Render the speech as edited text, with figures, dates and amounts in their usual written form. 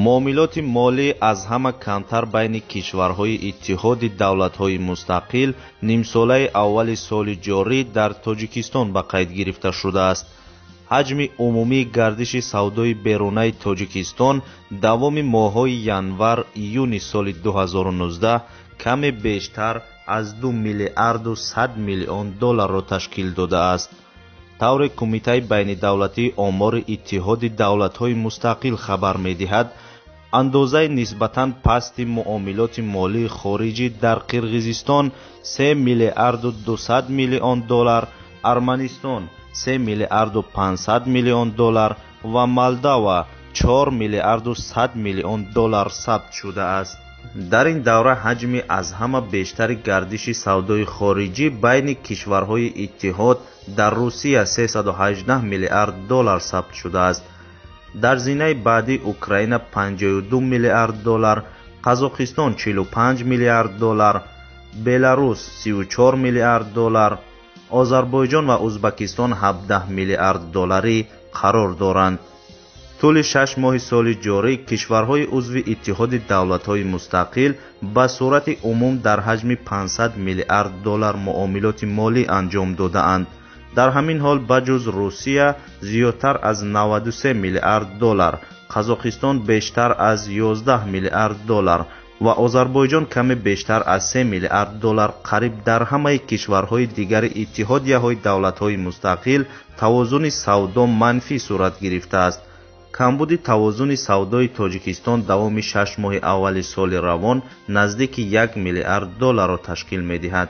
Муомилоти молӣ аз ҳама камтар байни кишварҳои Иттиҳоди давлатҳои мустақил нимсолаи аввали соли ҷорӣ дар Тоҷикистон ба қайд гирифта шудааст. Ҳаҷми умумии гардиши савдои берунаи Тоҷикистон давоми моҳҳои январ-июни соли 2019 каме бештар аз 2 миллиарду 100 миллион долларро ташкил додааст. Тавре Кумитаи байнидавлатии омори Иттиҳоди давлатҳои мустақил хабар медиҳад, андозаи нисбатан пасти муомилоти молии хориҷӣ дар Қирғизистон 3 миллиарду 200 миллион доллар, Арманистон 3 миллиарду 500 миллион доллар ва Молдова 4 миллиарду 100 миллион доллар сабт шудааст. Дар ин давра ҳаҷми аз ҳама бештари гардиши савдои хориҷӣ байни кишварҳои иттиҳод дар Русия 318 миллиард доллар сабт шудааст. Дар зинаи баъдӣ Украина 52 миллиард доллар, Қазоқистон 45 миллиард доллар, Беларус 34 миллиард доллар, Озарбойҷон ва Узбакистон 17 миллиард долларӣ қарор доранд. Тӯли 6 моҳи соли ҷорӣ кишварҳои узви Иттиҳоди давлатҳои мустақил ба сурати умум дар ҳаҷми 500 миллиард доллар муомилоти молӣ анҷом додаанд. Дар ҳамин ҳол, ба ҷуз Русия зиёдтар аз 93 миллиард доллар, Қазоқистон бештар аз 11 миллиард доллар ва Озарбойҷон каме бештар аз 3 миллиард доллар, қариб дар ҳамаи кишварҳои дигари иттиҳодияҳои давлатҳои мустақил тавозуни савдо манфӣ сурат гирифтааст. Камбуди тавозуни савдои Тоҷикистон давоми 6 моҳи аввали соли равон наздики 1 миллиард долларро ташкил медиҳад.